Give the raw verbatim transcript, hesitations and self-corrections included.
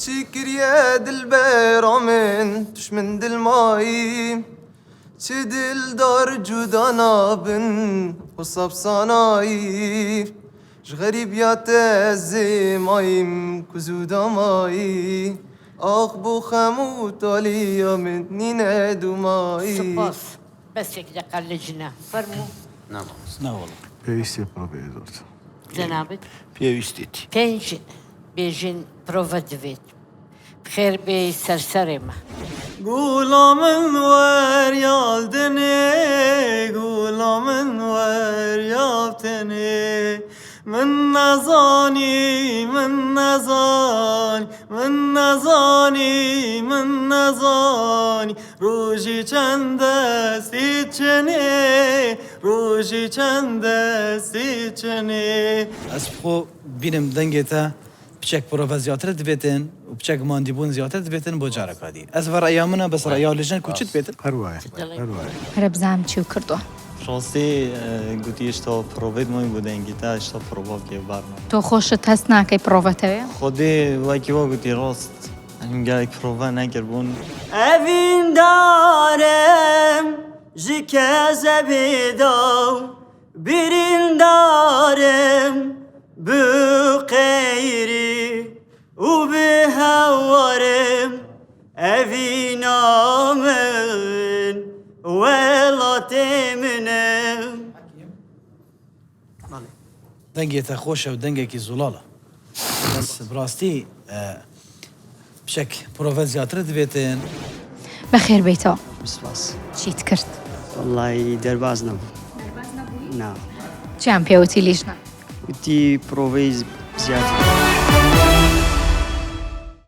Çi kiriye dilbera min, tu ji min dil mayî. Çi dildar cuda nabin, wisa bi sanayî. Ji xerîbiya te ez zêmayîm, ku zû damayî. Ax bo xem û taliya min nîne dûmayî. Spas. Bes yek deqa lijne. Fermû. Ne wala. Pêwîstî proveyê zor. Cenabê. Pêwîstî tî. Pênc bêjin prova divêt. Bi xêr bêyî ser serê me. Gula min wer ya dinê, gula min wer ya tenê. Min nezanî, min nezanî, min nezanî, min nezanî. Rojî çend destî çinê, rojî çend destî çinê. Ez bi xwe bînim dengê te piçek prova ziyatire dibêtin û piçek mandîbûn ziyatire dibêtin bo careka dî. Ez ve reya min e, bes reya lijne ku çi dibêtin? Her waye, her waye. Here bizam çi kirdo. Rastî, e, gotî, işte o provê min bu dengî te, işte prova ki var mı? To xweş test nakey prova te? Xwedê wekî we gotî rast. Em gelek prova nekiribûn. Evîndarem ji kezebê daw, birîndarem bi qeyrî û bi hewarem. Evîna min welatê min e. Dengê te xweş e û dengekî zûlal e. Bes bi rastî, e, piçek prove ziyatir divêtin. Bi xêr bêyî to. Spas. Çît kir? Wallahî derbaz nebû. Derbaz nebûyî? Na. Çi em pê witî lîjna? Witî proveyî z-, ziyatir.